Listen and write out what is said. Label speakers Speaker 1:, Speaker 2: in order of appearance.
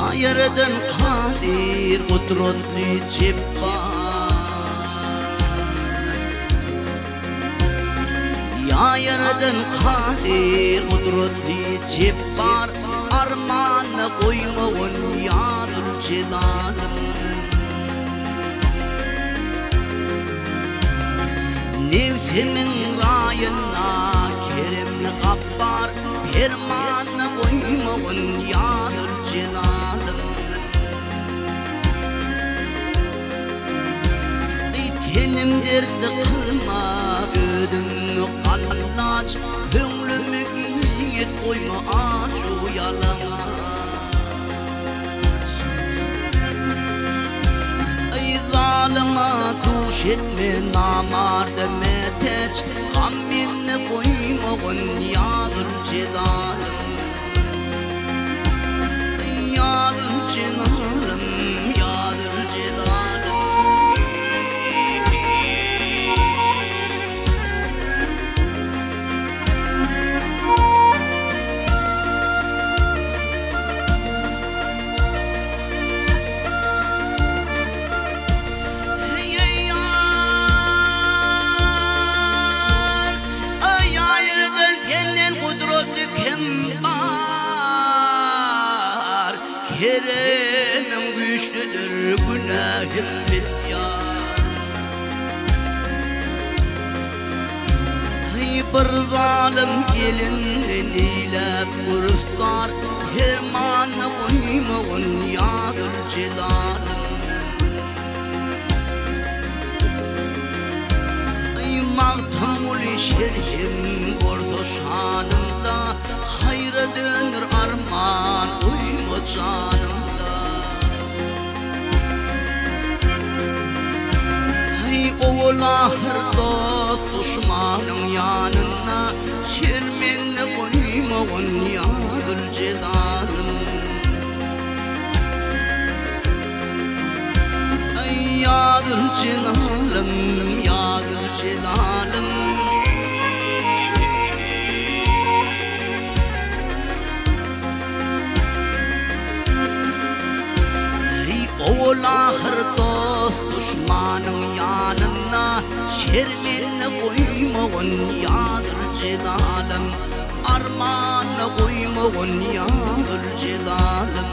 Speaker 1: Ýa Ýaradan Kadyr Gudratly Jepbar. Ýa Ýaradan Kadyr Gudratly Jepbar Armanda goýmagyn ýa Züljelalym. Nebsimiň raýynda keremli Gapbar Permanda goýmagyn ýa Züljelalym. Eý tenim dertli kylma özüňi gallaç Köňlümi giňet goýma aç-u ýalaňaç. Eý zalyma duş etme namarda mätäç Gam mende goýmagyn ýa Züljelalym. Ýa Züljelalym, ýa Züljelalym. Eý ýar, eý aýrydyr senden gudratly kim bar? Keremiň güýçlüdir, günähim bisýar. Eý bir zalym elinden eýläp gürftar, Permanyny goýmagyn ýa Züljelalym. Eý Magtymguly şerhim bolsa şanymda, Haýra döner arman goýma janymda. Eý owal-ahyr dost duşmanyň ýanynda, Şermende goýmagyn ýa Züljelalym. Eý ýa Züljelalym, ýa Züljelalym. Eý owal-ahyr dost duşmanyň ýanynda, Şermende goýmagyn ýa Züljelalym. Armanda goýmagyn ýa Züljelalym.